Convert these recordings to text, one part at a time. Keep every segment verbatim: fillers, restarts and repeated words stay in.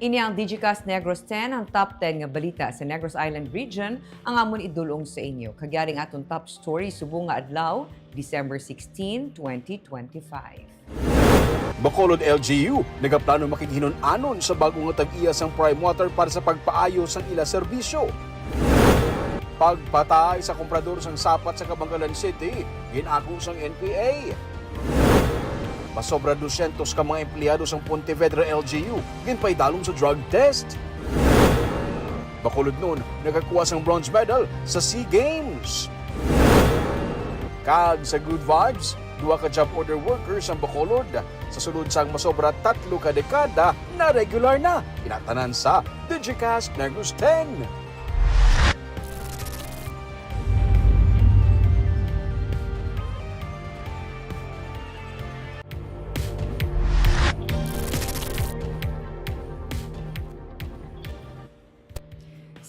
Ini ang Digicast Negros ten, ang top ten nga balita sa Negros Island Region, ang amon idulong sa inyo. Kag yari ang aton top story subong nga adlaw, December sixteen, twenty twenty-five. Bacolod L G U nagaplano makighinun-anon sa bag-o nga tag-iya sang Prime Water para sa pagpaayo sang ila serbisyo. Pagpatay sa komprador sang sapat sa Kabangalan City, gin-ako sang N P A. Masobra dusyentos ka mga empleyado sang Pontevedra L G U ginpaidalom sa drug test. Bacolodnon nakakuha sang bronze medal sa SEA Games. Kag sa Good Vibes, duha ka job order workers ang Bacolod. Sa sulod sang masobra tatlo ka dekada, na regular na. Kinatanan sa Digicast Negros ten.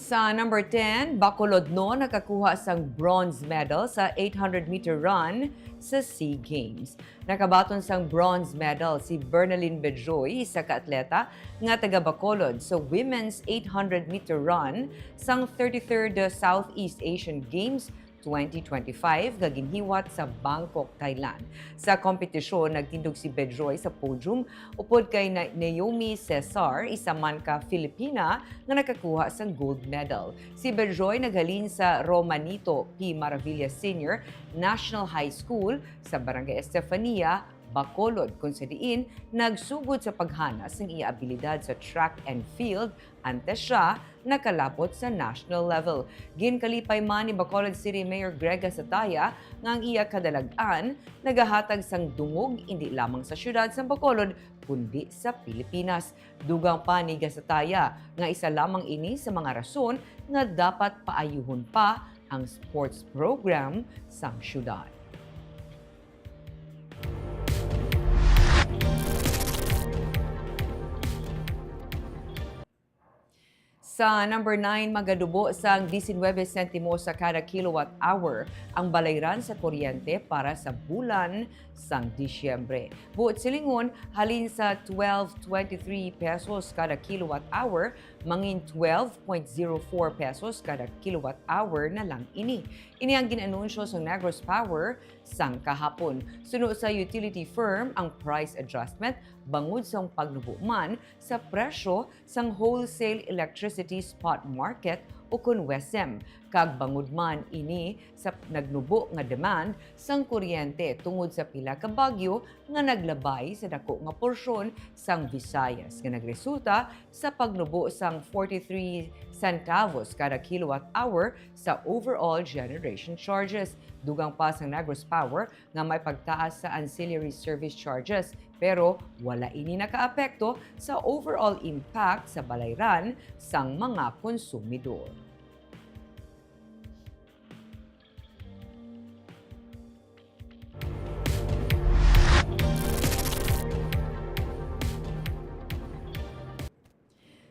Sa number ten, Bacolodnon nakakuha sang bronze medal sa eight hundred meter run sa SEA Games. Nakabaton sang bronze medal si Bernalyn Bedjoy, isa ka atleta nga taga Bacolod, sa women's eight hundred meter run sang thirty-third Southeast Asian Games twenty twenty-five nga ginhiwat sa Bangkok, Thailand. Sa kompetisyon, nagtindog si Bedjoy sa podium upod kay Na-, Naomi Cesar, isa man ka Filipina nga nakakuha sang gold medal. Si Bedjoy naghalin sa Romanito P. Maravilla Senior National High School sa Barangay Estefania, Bacolod, kung sa diin nagsugod sa paghana sang iya abilidad sa track and field antes siya nakalabot sa national level. Ginkalipay man ni Bacolod City Mayor Greg Gasataya nga ang iya kadalag-an nagahatag sang dungog indi lamang sa siyudad sang Bacolod, kundi sa Pilipinas. Dugang pa ni Gasataya nga isa lamang ini sa mga rason nga dapat paayuhon pa ang sports program sang siyudad. Sa number nine, magadubo sang diecinuebe sentimos sa kada kilowatt hour ang balayran sa kuryente para sa bulan sang Disyembre. Buot silingon, halin sa twelve twenty-three pesos kada kilowatt hour, mangin twelve point zero four pesos kada kilowatt hour na lang ini. Ini ang gin-anunsyo sang Negros Power sang kahapon. Suno sa utility firm, ang price adjustment bangod sang pagnubo man sa presyo sang wholesale electricity spot market, ukon WESM, kag bangod man ini sa nagnubo nga demand sang kuryente tungod sa pila ka bagyo nga naglabay sa dako nga porsyon sang Visayas, nga nagresulta sa pagnubo sang forty-three centavos kada kilowatt hour sa overall generation charges. Dugang pa sang Negros Power nga may pagtaas sa ancillary service charges, pero wala ini nakaapekto sa overall impact sa balayran sang mga konsumidor.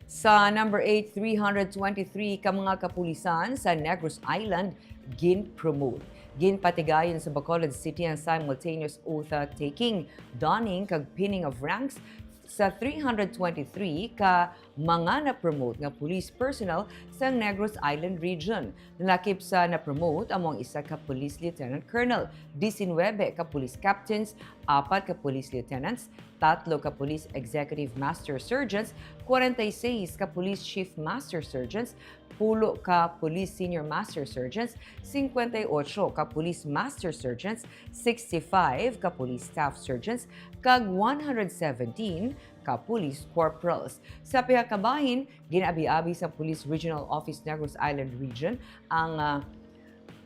Sa number eight, three hundred twenty-three ka mga kapulisan sa Negros Island gin-promote. Ginpatigayon sa Bacolod City ang simultaneous oath-taking, donning, kag pinning of ranks sa three hundred twenty-three ka mga na-promote nga police personnel sa Negros Island Region. Nalakip sa na-promote amo ang isa ka police lieutenant colonel, diecinuebe ka police captains, apat ka police lieutenants, tatlo ka police executive master sergeants, kwarenta y seis ka police chief master sergeants, pulo ka police senior master sergeants, cincuenta y ocho ka police master sergeants, sixty-five ka police staff sergeants, kag one hundred seventeen ka police corporals. Sa pihak ka bahin, gin-abi-abi sa Police Regional Office Negros Island Region ang, ah,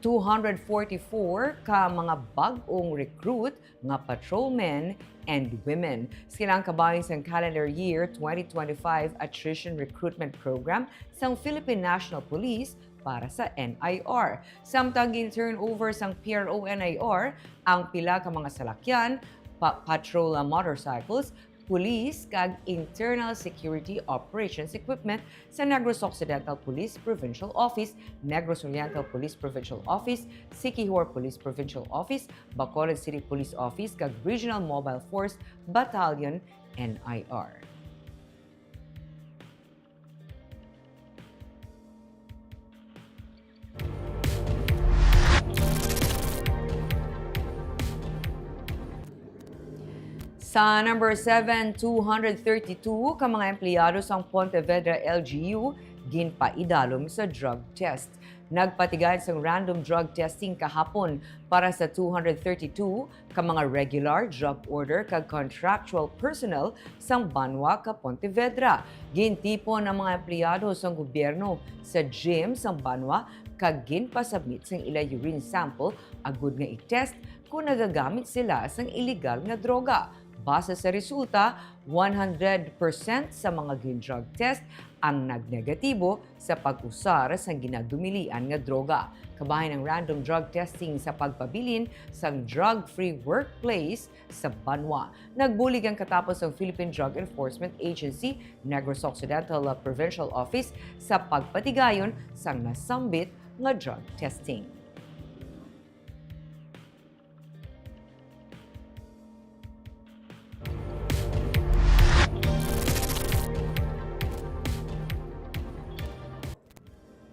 two hundred forty-four ka mga bag-ong recruit nga patrolmen and women. Sila ang kabahin sang calendar year twenty twenty-five attrition recruitment program sang Philippine National Police para sa N I R. Samtang gin-turnover sang P R O N I R ang pila ka mga salakyan, pa-, patrol motorcycles, police kag internal security operations equipment sa Negros Occidental Police Provincial Office, Negros Oriental Police Provincial Office, Siquijor Police Provincial Office, Bacolod City Police Office, kag Regional Mobile Force Battalion, N I R. Sa number seven, two hundred thirty-two ka mga empleyado sang Pontevedra L G U ginpaidalom sa drug test. Nagpatigay sang random drug testing kahapon para sa two hundred thirty-two ka mga regular, job order, kag contractual personnel sang banwa ka Pontevedra. Gintipon ang mga empleyado sang gobyerno sa gym sang banwa kag ginpasubmit sang ila urine sample agud nga i-test kon nagagamit sila sang iligal nga droga. Base sa resulta, one hundred percent sa mga gin-drug test ang nagnegatibo sa pag-usar sang ginadumilian nga droga. Kabahin ang random drug testing sa pagpabilin sang drug-free workplace sa banwa. Nagbulig ang katapos ang Philippine Drug Enforcement Agency Negros Occidental Provincial Office sa pagpatigayon sang nasambit nga drug testing.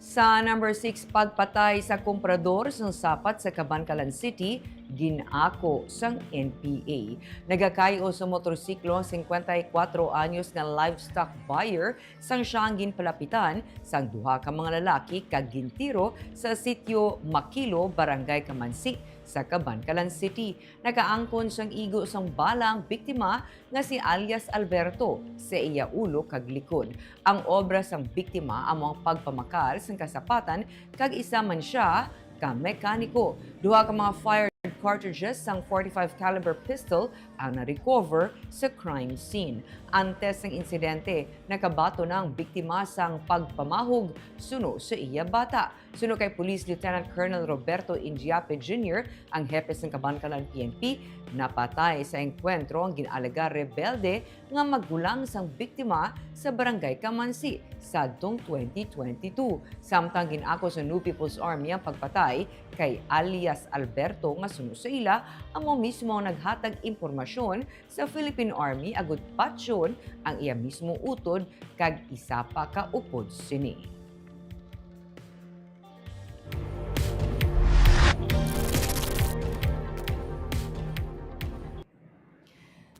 Sa number six, pagpatay sa komprador sang sapat sa Kabankalan City, gin-ako sang N P A. Nagakay-o sa motorsiklo ang singkwenta y kuwatro anyos nga livestock buyer sang siya ang ginpalapitan sang duha ka mga lalaki kag gintiro sa sitio Makilo, Barangay Kamansi, sa Kabankalan City. Nakaangkon sang igo sang bala ang biktima nga si alias Alberto sa iya ulo kag likod. Ang obra sang biktima amo ang pagpamakal sang kasapatan kag isa man sia ka mekaniko. Duha ka mga fired cartridges sang forty-five caliber pistol ang na-recover sa crime scene. Antes sang insidente, nakabaton na ang biktima sang pagpamahog suno sa iya bata. Suno kay Police Lieutenant Colonel Roberto Indiape Junior, ang hepe sang Kabankalan P N P, napatay sa engkwentro ang gin-alegar rebelde nga magulang sang biktima sa Barangay Kamansi sadtong twenty twenty-two. Samtang gin-ako sa New People's Army ang pagpatay kay alias Alberto, nga suno sa ila, amo mismo ang naghatag impormasyon sa Philippine Army agud patyon ang iya mismo utod kag isa pa ka upod sini.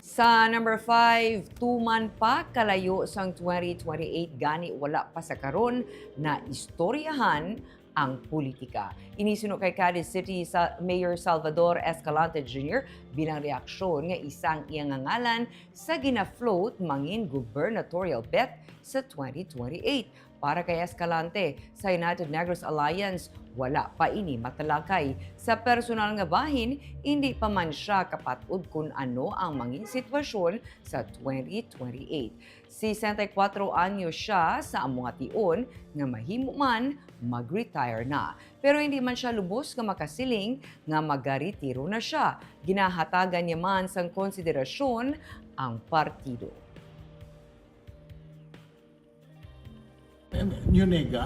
Sa number five, tuman pa kalayo sang twenty twenty-eight, gani wala pa sa karon naistoryahan ang politika. Ini suno kay Cadiz City sa Mayor Salvador Escalante Junior bilang reaksyon nga isa ang iya nga ngalan sa gina-float mangin gubernatorial bet sa twenty twenty-eight. Para kay Escalante, sa United Negros Alliance, wala pa ini matalakay. Sa personal nga bahin, indi pa man sia kapat-od kon ano ang mangin sitwasyon sa twenty twenty-eight. Sesenta y kuwatro anyos sia sa amo nga tion nga mahimo man mag-retire na. Pero hindi man sia lubos nga makasiling nga magaretiro na sia. Ginahatagan niya man sang konsiderasyon ang partido. Em, Nunega,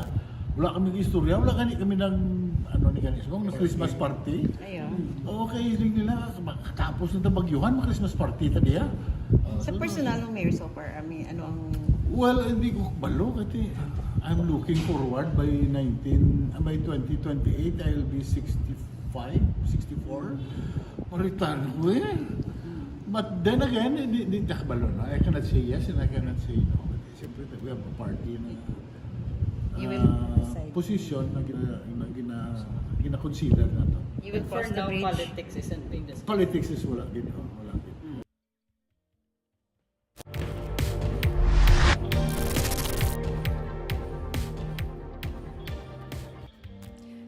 wala kami istorya, wala gani kami nag, ano ni gani, sa mga Christmas party. Ayaw. Okay, siling nila, katapos na ta bagyuhan, mag-Christmas party ta diya. Sa personal ng Mayor so far, I mean, ano ang... Well, hindi ko balo kasi I'm looking forward by nineteen, ah, by twenty twenty-eight, I'll be sixty-five, sixty-four. Maritan ko eh. But then again, hindi, hindi nakabalo na. I cannot say yes and I cannot say no. Siyempre, we have a party na You will ah, decide. Position na gina, na gina, gina-consider nato. You will For cross the now, bridge. Politics isn't being discussed. Politics is wala gid, oh, wala gid.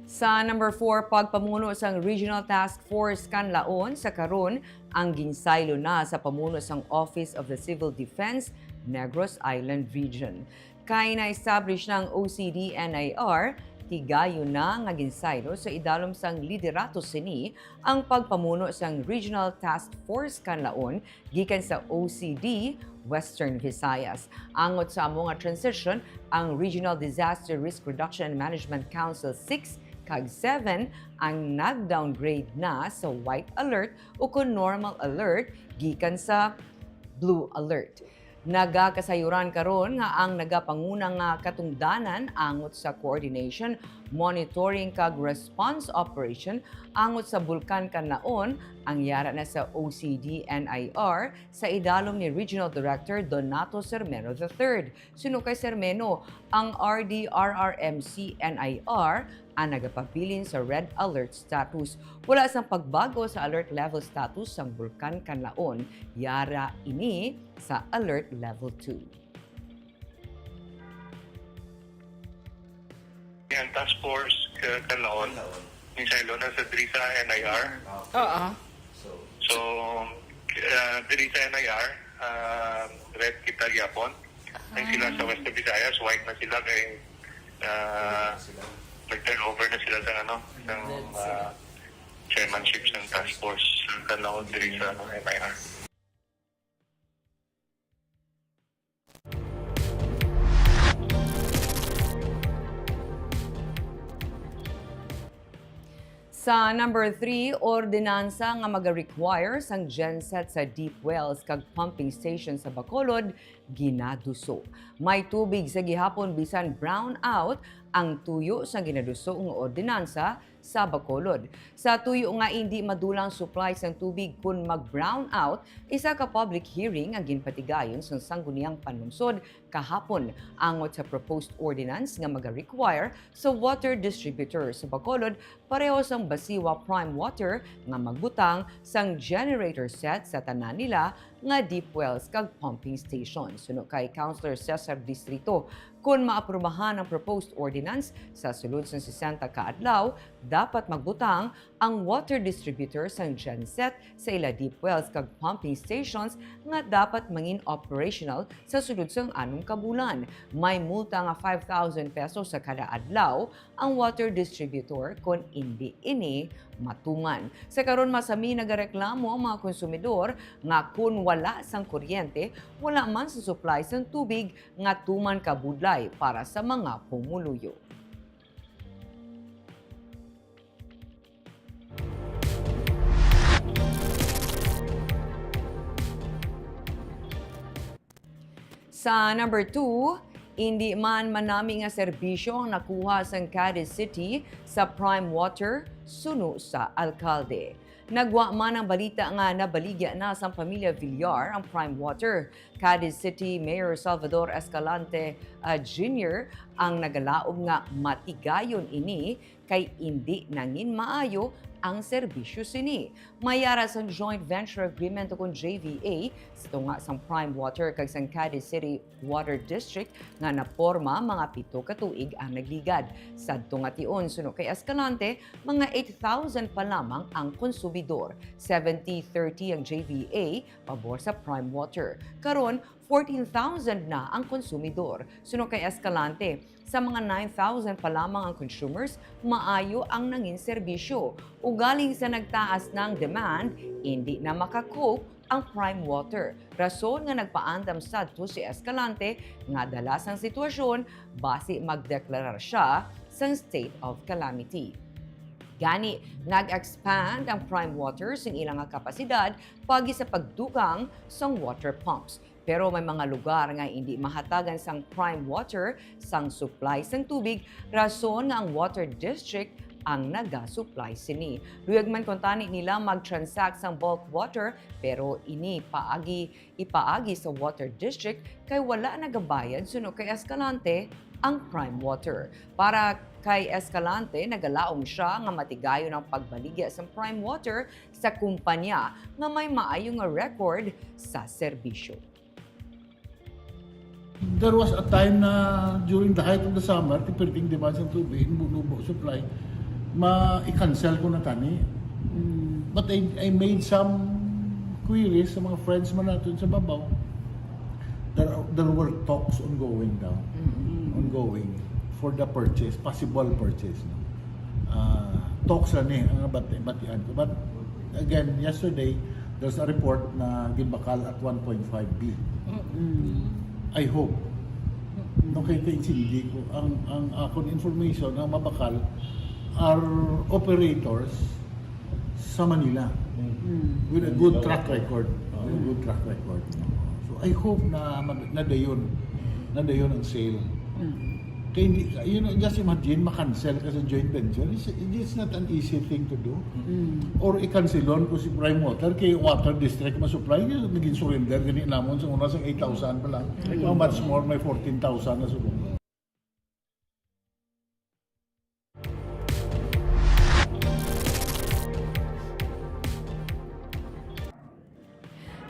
Sa number four, pagpamuno sang Regional Task Force Kanlaon sa karon ang ginsaylo na sa pamuno sang Office of the Civil Defense Negros Island Region. Kay na-establish na ang O C D N I R, tigayon na nga ginsaylo sa idalom sang liderato sini ang pagpamuno sang Regional Task Force Kanlaon gikan sa O C D Western Visayas. Angot sa amo nga transition, ang Regional Disaster Risk Reduction and Management Council six kag seven ang nag-downgrade na sa white alert ukon normal alert gikan sa blue alert. Nagakasayuran karon nga ang nagapanguna nga katungdanan angot sa coordination, monitoring kag response operation angot sa Bulkan Kanlaon Ang yara na sa O C D N I R sa idalom ni Regional Director Donato Sermeno the third. Suno kay Sermeno, ang R D R R M C N I R ang nagapabilin sa red alert status. Wala sang pagbago sa alert level status sang Bulkan Kanlaon. Yara ini sa alert level two. Ang task force ka Kanlaon, Kanlaon. Ni Silo na sa diri sa N I R. Oo. So, ah, diri sa N I R, ah, red kita gyapon. Ang sila sa Western Visayas, white na sila kay, ah, nag-turnover na sila sa, ano, sa, ah, chairmanship sa task force sa Kanlaon diri sa N I R. Sa number three, ordinansa nga maga-require sang genset sa deep wells kag pumping station sa Bacolod ginaduso. May tubig sa gihapon bisan brown out ang tuyo sang ginaduso nga ordinansa sa Bacolod. Sa tuyo nga indi madulang supply sang tubig kon mag-brown out, isa ka public hearing ang ginpatigayon sang Sangguniang Panlungsod kahapon angot sa proposed ordinance nga maga-require sa water distributor sa Bacolod pareho sang Basiwa Prime Water nga magbutang sang generator set sa tanan nila nga deep wells kag pumping station. Suno kay Councilor Cesar Distrito, kon maaprubahan ang proposed ordinance sa sulod sang sesenta ka adlaw, dapat magbutang ang water distributor sang genset sa ila deep wells kag pumping stations nga dapat mangin operational sa sulod sang anom ka bulan. May multa nga five thousand pesos sa kada adlaw ang water distributor kon indi ini matuman. Sa karon, masami nagareklamo ang mga konsumidor nga kon wala sang kuryente, wala man sa supply sang tubig nga tuman ka budlay para sa mga pumuluyo. Sa number two, indi man manami nga serbisyo ang nakuha sang Cadiz City sa Prime Water, suno sa alkalde. Nagwa man ang balita nga nabaligya na sang pamilya Villar ang Prime Water. Cadiz City Mayor Salvador Escalante, ah, Junior ang nagalaom nga matigayon ini kay indi nangin maayo ang serbisyo sini. May yara sang joint venture agreement ukon J V A sa tunga sang Prime Water kag sang Cadiz City Water District nga naporma mga pito ka tuig ang nagligad. Sadto nga tion, suno kay Escalante, mga eight thousand pa lamang ang konsumidor, seventy thirty ang J V A pabor sa Prime Water. Karon, fourteen thousand na ang konsumidor. Suno kay Escalante, sa mga nine thousand pa lamang ang consumers, maayo ang nangin serbisyo. Ugaling sa nagtaas na ang demand, indi na maka-cope ang Prime Water. Rason nga nagpaandam sadto si Escalante nga dala sang sitwasyon basi magdeklarar sia sang state of calamity. Gani, nag-expand ang Prime Water sing ila nga kapasidad paagi sa pagdugang sang water pumps. Pero may mga lugar nga indi mahatagan sang Prime Water sang supply sang tubig, rason nga ang Water District ang nagasupply sini. Luyag man kuntani nila mag-transact sang bulk water, pero ini paagi, ipaagi sa Water District kay wala nagabayad suno kay Escalante ang Prime Water. Para kay Escalante, nagalaom sia nga matigayon ang pagbaligya sang Prime Water sa kumpanya nga may maayo nga record sa serbisyo. There was a time na during the height of the summer, ti perting demand sang tubig, nubo supply, ma-i-cancel ko na tani. Mm. But I, I made some queries sa mga friends man naton sa babaw. There, there were talks ongoing daw. Mm. Ongoing for the purchase, possible purchase, no? Ah, talks lang ni ang bati-, batian ko. But again, yesterday, there's a report na ginbakal at one point five B. Mm. I hope. Mm. No, kay kaintindi ko, ang, ang akon information, ang mabakal are operators sa Manila. Mm. With a good track record. Uh, with a good track record. So, I hope na mag-, nadayon. Nadayon ang sale. Mm. Kaya hindi, you know, just imagine, makancel ka sa joint venture. It's, it's not an easy thing to do. Mm. Or i-cancelon ko si Prime Water, kay water district ma-supply, kaya naging surrender, gani namon sa una sa eight thousand pa lang. Mm. How much more, may fourteen thousand na subong.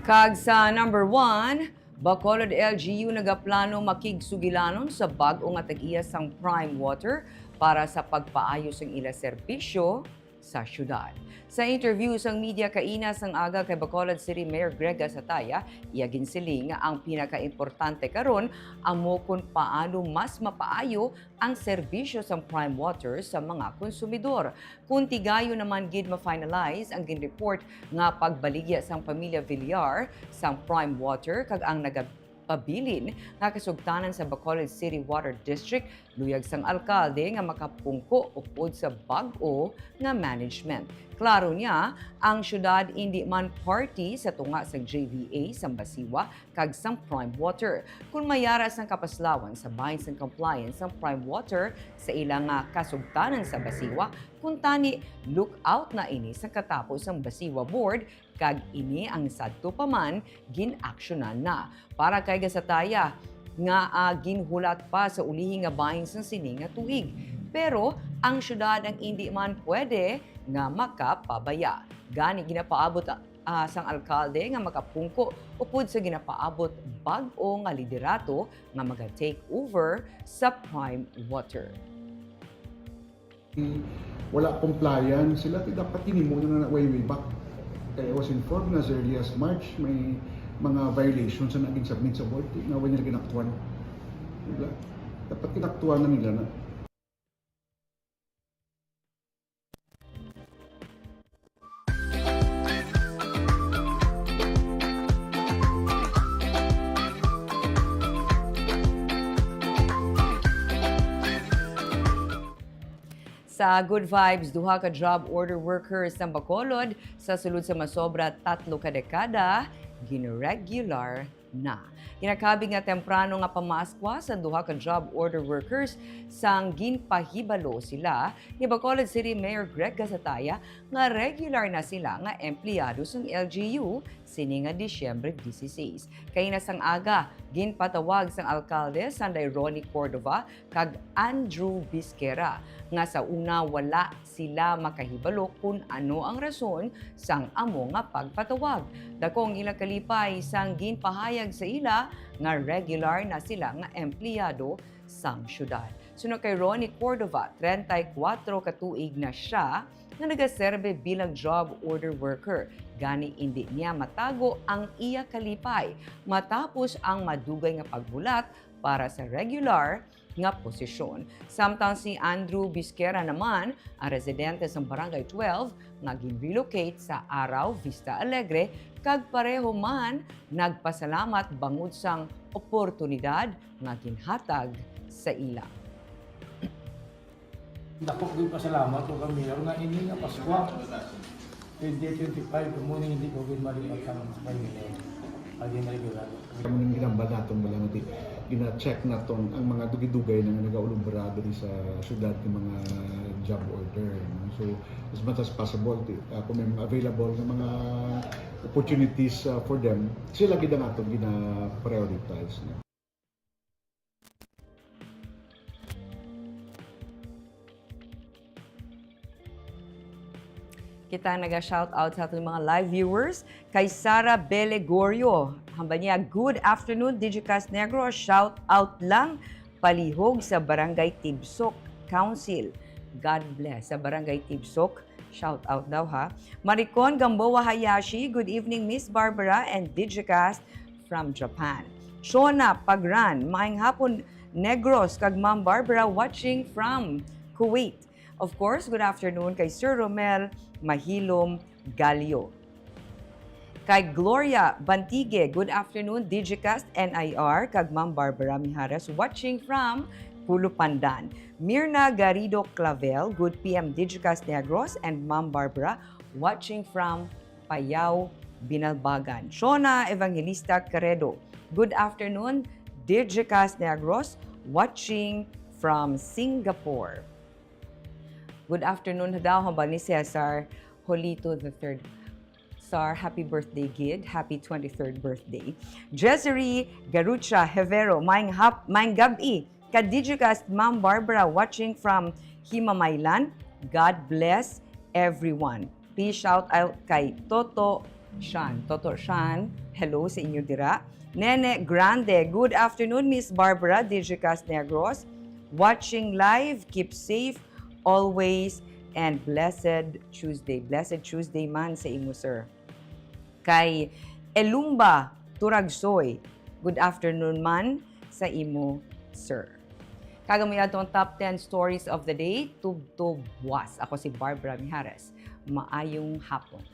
Kag sa number one, Bacolod L G U nagaplano makigsugilanon sa bag-o nga tag-iya sang Prime Water para sa pagpaayo sang ila serbisyo sa syudad. Sa interview sang media kaina sang aga kay Bacolod City Mayor Greg Gasataya, iya ginsiling nga ang pinakaimportante karon amo kon paano mas mapaayo ang serbisyo sang Prime Water sa mga konsumidor. Kon tigayon naman gid ma-finalize ang ginreport nga pagbaligya sang pamilya Villar sang Prime Water kag ang nagapabilin nga kasugtanan sa Bacolod City Water District, luyag sang alkalde nga makapungko upod sa bag-o nga management. Klaro niya, ang syudad indi man party sa tunga sang J V A sang Basiwa kag sang Prime Water. Kon mayara sang kapaslawan sa bahin sang compliance sang Prime Water sa ila nga kasugtanan sa Basiwa, kuntani look out na ini sang katapo sang Basiwa Board, kag ini ang sadto pa man gin-aksyonan na. Para kay Gasataya, nga, ah, ginhulat pa sa ulihi nga bahin sang sini nga tuig. Pero ang syudad ang indi man pwede nga makapabaya. Gani ginapaabot, ah, sang alkalde nga makapungko upod sa ginapaabot bag-o nga liderato nga maga-take over sa Prime Water. Wala compliance sila, ti dapat ginhimo na na way, way back. Kaya I was informed na as early as March, may mga violations na naging submit sa board, ti nga wala nila ginaktuan. Diba? Dapat ginaktuan na nila na. Sa Good Vibes, duha ka job order workers sang Bacolod sa sulod sa masobra tatlo ka dekada ginregular na. Ginakabig nga temprano nga pamaskwa sa duha ka job order workers sang ginpahibalo sila ni Bacolod City Mayor Greg Gasataya nga regular na sila nga empleyado sang L G U sini nga Disyembre dieciséis. Kaina sang aga, ginpatawag sang alkalde Sanday Ronnie Cordova kag Andrew Bisquera nga sa una wala sila makahibalo kon ano ang rason sang amo nga pagpatawag. Dako ang ila kalipay sang ginpahayag sa ila nga regular na sila nga empleyado sang syudad. Suno kay Ronnie Cordova, treinta y cuatro ka tuig na sia nga nagaserbe bilang job order worker. Gani indi niya matago ang iya kalipay matapos ang madugay nga pagbulat para sa regular nga posisyon. Samtang si Andrew Bisquera naman, ang residente sa Barangay twelve nga gin-relocate sa Araw Vista Alegre, kag pareho man nagpasalamat bangod sang oportunidad nga ginhatag sa ila. Dako gyud pasalamat ko kay Mayor nga ini nga Paskwa twenty twenty-five, kamo ni hindi ko gyud malipat ang kay Mayor. Agi na regular. Kamo ning ginambal naton bala nga di gina-check naton ang mga dugay-dugay na nga nagaulubra diri sa syudad nga mga job order, no? So, as much as possible, ti-, ah, kung may mga available nga mga opportunities, ah, for them, sila gid ang aton gina-prioritize, no? Kita naga-shout out sa aton mga live viewers. Kay Sara Belegorio, hambal niya, "Good afternoon, Digicast Negros. Shout out lang, palihog sa Barangay Tibsok Council." God bless sa Barangay Tibsok. Shout out daw, ha. Maricon Gamboa Hayashi, "Good evening, Miss Barbara and Digicast from Japan." Shona Pagran, "Maayong hapon, Negros kag Ma'am Barbara, watching from Kuwait." Of course, good afternoon kay Sir Romel Mahilom Galio. Kay Gloria Bantigue, "Good afternoon, Digicast N I R, kag Ma'am Barbara Mijares, watching from Culupandan." Mirna Garrido Clavel, "Good P M, Digicast Negros and Ma'am Barbara, watching from Payao, Binalbagan." Shona Evangelista Credo, "Good afternoon, Digicast Negros, watching from Singapore. Good afternoon, daw, hambal ni Cesar Holito the third. Sar, happy birthday, Gid. Happy twenty-third birthday. Jessery Garucha Hevero, maayong hap-, maayong gab-i. Ka Digicast, Ma'am Barbara, watching from Himamaylan. God bless everyone. Please shout out kay Toto Shan. Toto Shan, hello sa inyo dira. Nene Grande, good afternoon, Miss Barbara, Digicast Negros. Watching live, keep safe always, and blessed Tuesday. Blessed Tuesday man sa imo, sir. Kay Elumba Turagsoy, good afternoon man sa imo, sir. Kag amo ang top ten stories of the day, tubtob buwas. Ako si Barbara Mijares. Maayong hapon.